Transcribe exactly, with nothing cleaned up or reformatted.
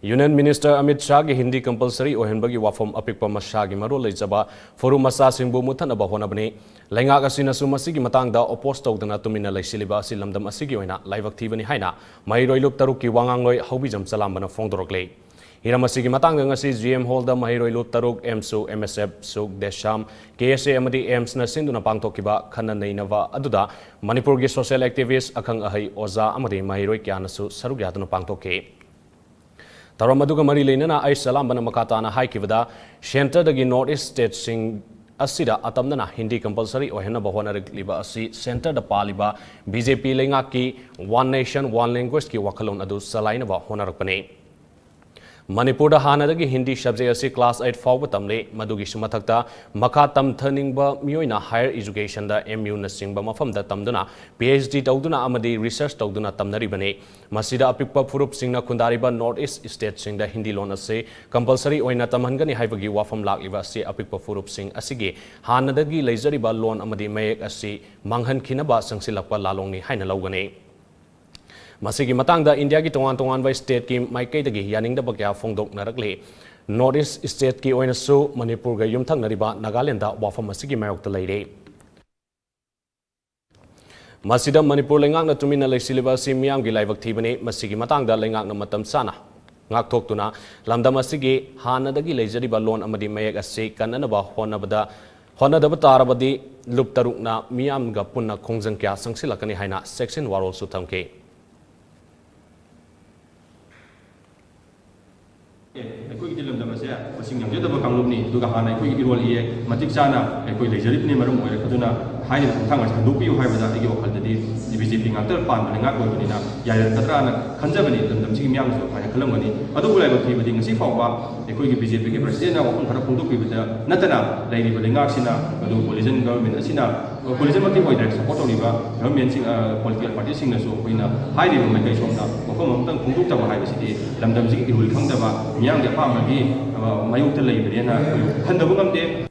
Union Minister Amit Shahꯒꯤ Hindi compulsory ꯑꯣꯏꯍꯟꯕꯒꯤ ꯋꯥꯐꯝ ꯑꯄꯤꯛꯄ ꯃꯁꯥꯒꯤ ꯃꯔꯣꯜ ꯂꯩꯖꯕ ꯐꯨꯔꯨꯞ ꯃꯆꯥꯁꯤꯡꯕꯨ ꯃꯨꯠꯊꯠꯅꯕ ꯍꯣꯠꯅꯕꯅꯤ꯫ ꯂꯩꯉꯥꯛ ꯑꯁꯤꯅꯁꯨ ꯃꯁꯤꯒꯤ ꯃꯇꯥꯡꯗ oppose ꯇꯧꯗꯅ ꯇꯨꯃꯤꯟꯅ ꯂꯩꯁꯤꯜꯂꯤꯕ ꯑꯁꯤ ꯂꯝꯗꯝ ꯑꯁꯤꯒꯤ ꯑꯣꯏꯅ ꯂꯥꯏꯕꯛ ꯊꯤꯕꯅꯤ ꯍꯥꯏꯅ ꯃꯍꯩꯔꯣꯏ ꯂꯨꯞ ꯇꯔꯨꯛꯀꯤ ꯋꯥꯉꯥꯡꯂꯣꯏ ꯍꯧꯕꯤꯖꯝ ꯆꯂꯥꯝꯕꯅ ꯐꯣꯡꯗꯣꯔꯛꯂꯤ꯫ ꯍꯤꯔꯝ ꯑꯁꯤꯒꯤ ꯃꯇꯥꯡꯗ ꯉꯁꯤ G M Hallꯗ ꯃꯍꯩꯔꯣꯏ ꯂꯨꯞ ꯇꯔꯨꯛ, AMSU, MSF, ꯁꯨꯛ, ꯗꯦꯁꯥꯝ, K S A ꯑꯃꯗꯤ AIMSꯅ ꯁꯤꯟꯗꯨꯅ ꯄꯥꯡꯊꯣꯛꯈꯤꯕ ꯈꯟꯅ ꯅꯩꯅꯕ ꯑꯗꯨꯗ ꯃꯅꯤꯄꯨꯔꯒꯤ social activist, ꯑꯈꯪ ꯑꯍꯩ, ꯑꯣꯖꯥ ꯑꯃꯗꯤ ꯃꯍꯩꯔꯣꯏ ꯀꯌꯥꯅꯁꯨ ꯁꯔꯨꯛ ꯌꯥꯗꯨꯅ ꯄꯥꯡꯊꯣꯛꯈꯤ꯫ ꯊꯧꯔꯝ ꯑꯗꯨꯒ ꯃꯔꯤ ꯂꯩꯅꯅ ꯑꯩ ꯆꯂꯥꯝꯕꯅ ꯃꯈꯥ ꯇꯥꯅ ꯍꯥꯏꯈꯤꯕꯗ, centreꯗꯒꯤ North East stateꯁꯤꯡ ꯑꯁꯤꯗ ꯑꯇꯝꯅꯅ ꯍꯤꯟꯗꯤ compulsory ꯑꯣꯏꯍꯟꯅꯕ ꯍꯣꯠꯅꯔꯛꯂꯤꯕ ꯑꯁꯤ centreꯗ ꯄꯥꯜꯂꯤꯕ B J P ꯂꯩꯉꯥꯛꯀꯤ One Nation, One Languageꯀꯤ ꯋꯥꯈꯜꯂꯣꯟ ꯑꯗꯨ ꯆꯂꯥꯏꯅꯕ ꯍꯣꯠꯅꯔꯛꯄꯅꯤ꯫ ꯃꯅꯤꯄꯨꯔꯗ ꯍꯥꯟꯅꯗꯒꯤ ꯍꯤꯟꯗꯤ subject ꯑꯁꯤ class eight ꯐꯥꯎꯕ ꯇꯝꯂꯤ꯫ ꯃꯗꯨꯒꯤꯁꯨ ꯃꯊꯛꯇ ꯃꯈꯥ ꯇꯝꯊꯅꯤꯡꯕ ꯃꯤꯑꯣꯏꯅ higher educationꯗ M Uꯅꯆꯤꯡꯕ ꯃꯐꯝꯗ ꯇꯝꯗꯨꯅ P H D ꯇꯧꯗꯨꯅ ꯑꯃꯗꯤ research ꯇꯧꯗꯨꯅ ꯇꯝꯅꯔꯤꯕꯅꯤ꯫ ꯃꯁꯤꯗ ꯑꯄꯤꯛꯄ ꯐꯨꯔꯨꯞꯁꯤꯡꯅ ꯈꯨꯟꯗꯥꯔꯤꯕ North East stateꯁꯤꯡꯗ ꯍꯤꯟꯗꯤ ꯂꯣꯟ ꯑꯁꯤ compulsory ꯑꯣꯏꯅ ꯇꯝꯍꯟꯒꯅꯤ ꯍꯥꯏꯕꯒꯤ ꯋꯥꯐꯝ ꯂꯥꯛꯂꯤꯕ ꯑꯁꯤ ꯑꯄꯤꯛꯄ ꯐꯨꯔꯨꯞꯁꯤꯡ ꯑꯁꯤꯒꯤ ꯍꯥꯟꯅꯗꯒꯤ ꯂꯩꯖꯔꯤꯕ ꯂꯣꯟ ꯑꯃꯗꯤ ꯃꯌꯦꯛ ꯑꯁꯤ ꯃꯥꯡꯍꯟꯈꯤꯅꯕ ꯆꯪꯁꯤꯜꯂꯛꯄ ꯂꯥꯂꯣꯡꯅꯤ ꯍꯥꯏꯅ ꯂꯧꯒꯅꯤ꯫ ꯃꯁꯤꯒꯤ ꯃꯇꯥꯡꯗ ꯏꯟꯗꯤꯌꯥꯒꯤ ꯇꯣꯉꯥꯟ ꯇꯣꯉꯥꯟꯕ stateꯀꯤ ꯃꯥꯏꯀꯩꯗꯒꯤ ꯌꯥꯅꯤꯡꯗꯕ ꯀꯌꯥ ꯐꯣꯡꯗꯣꯛꯅꯔꯛꯂꯤ꯫ North East stateꯀꯤ ꯑꯣꯏꯅꯁꯨ ꯃꯅꯤꯄꯨꯔꯒ ꯌꯨꯝꯊꯪꯅꯔꯤꯕ ꯅꯥꯒꯥꯂꯦꯟꯗ ꯋꯥꯐꯝ ꯑꯁꯤꯒꯤ ꯃꯥꯌꯣꯛꯇ ꯂꯩꯔꯤ꯫ ꯃꯁꯤꯗ ꯃꯅꯤꯄꯨꯔ ꯂꯩꯉꯥꯛꯅ ꯇꯨꯃꯤꯟꯅ ꯂꯩꯁꯤꯜꯂꯤꯕ ꯑꯁꯤ ꯃꯤꯌꯥꯝꯒꯤ ꯂꯥꯏꯕꯛ ꯊꯤꯕꯅꯤ꯫ ꯃꯁꯤꯒꯤ ꯃꯇꯥꯡꯗ ꯂꯩꯉꯥꯛꯅ ꯃꯇꯝ ꯆꯥꯅ ꯉꯥꯛꯊꯣꯛꯇꯨꯅ ꯂꯝꯗꯝ ꯑꯁꯤꯒꯤ ꯍꯥꯟꯅꯗꯒꯤ ꯂꯩꯖꯔꯤꯕ ꯂꯣꯟ ꯑꯃꯗꯤ ꯃꯌꯦꯛ ꯑꯁꯤ ꯀꯟꯅꯅꯕ ꯍꯣꯠꯅꯕꯗ, ꯍꯣꯠꯅꯗꯕ ꯇꯥꯔꯕꯗꯤ ꯂꯨꯞ ꯇꯔꯨꯛꯅ ꯃꯤꯌꯥꯝꯒ ꯄꯨꯟꯅ ꯈꯣꯡꯖꯪ ꯀꯌꯥ ꯆꯪꯁꯤꯜꯂꯛꯀꯅꯤ ꯍꯥꯏꯅ ꯆꯦꯛꯁꯤꯟ ꯋꯥꯔꯣꯜꯁꯨ ꯊꯝꯈꯤ꯫ ꯑꯦ, ꯑꯩꯈꯣꯏꯒꯤꯗꯤ ꯂꯝꯗꯝ ꯑꯁꯦ ꯃꯁꯤꯡ ꯌꯥꯝꯖꯗꯕ ꯀꯥꯡꯂꯨꯞꯅꯤ, ꯑꯗꯨꯒ ꯍꯥꯟꯅ ꯑꯩꯈꯣꯏꯒꯤ ꯏꯔꯣꯜ ꯏꯌꯦꯛ ꯃꯇꯤꯛ ꯆꯥꯅ ꯑꯩꯈꯣꯏ ꯂꯩꯖꯔꯤꯕꯅ ꯃꯔꯝ ꯑꯣꯏꯔꯒ, ꯑꯗꯨꯅ ꯍꯥꯏꯔꯤꯕ ꯈꯣꯡꯊꯥꯡ ꯑꯁꯤ ꯍꯟꯗꯣꯛꯄꯤꯌꯨ ꯍꯥꯏꯕꯗ ꯑꯩꯒꯤ ꯋꯥꯈꯜꯗꯗꯤ B J P ꯉꯥꯛꯇ ꯄꯥꯟꯕ ꯂꯩꯉꯥꯛ ꯑꯣꯏꯕꯅꯤꯅ ꯌꯥꯔꯛꯀꯗ꯭ꯔꯥꯅ ꯈꯟꯖꯕꯅꯤ, ꯂꯝꯗꯝꯁꯤꯒꯤ ꯃꯤꯌꯥꯝꯅꯁꯨ ꯑꯗꯨꯃꯥꯏꯅ ꯈꯜꯂꯝꯒꯅꯤ꯫ ꯑꯗꯨꯕꯨ ꯂꯥꯏꯕꯛ ꯊꯤꯕꯗꯤ ꯉꯁꯤ ꯐꯥꯎꯕ ꯑꯩꯈꯣꯏꯒꯤ B J Pꯒꯤ presidentꯅ ꯋꯥꯐꯝ ꯈꯔ ꯐꯣꯡꯗꯣꯛꯄꯤꯕꯗ ꯅꯠꯇꯅ ꯂꯩꯔꯤꯕ ꯂꯩꯉꯥꯛꯁꯤꯅ, ꯃꯗꯨ coalition government ꯑꯁꯤꯅ, coalitionꯃꯛꯇꯤ ꯑꯣꯏꯗ꯭ꯔꯦ, support ꯇꯧꯔꯤꯕ governmentꯁꯤꯡ, ꯑ, political partyꯁꯤꯡꯅꯁꯨ ꯑꯩꯈꯣꯏꯅ ꯍꯥꯏꯔꯤꯕ ꯃꯥꯏꯀꯩ ꯁꯣꯝꯗ ꯋꯥꯐꯝ ꯑꯃꯇꯪ ꯐꯣꯡꯗꯣꯛꯇꯕ ꯍꯥꯏꯕꯁꯤꯗꯤ ꯂꯝꯗꯝꯁꯤꯒꯤ ꯏꯍꯨꯜ ꯈꯪꯗꯕ, ꯃꯤꯌꯥꯝꯒꯤ ꯑꯄꯥꯝꯕꯒꯤ, ꯑ, ꯃꯥꯌꯣꯛꯇ ꯂꯩꯕꯅꯦꯅ ꯑꯩꯈꯣꯏ ꯈꯟꯗꯕ ꯉꯝꯗꯦ꯫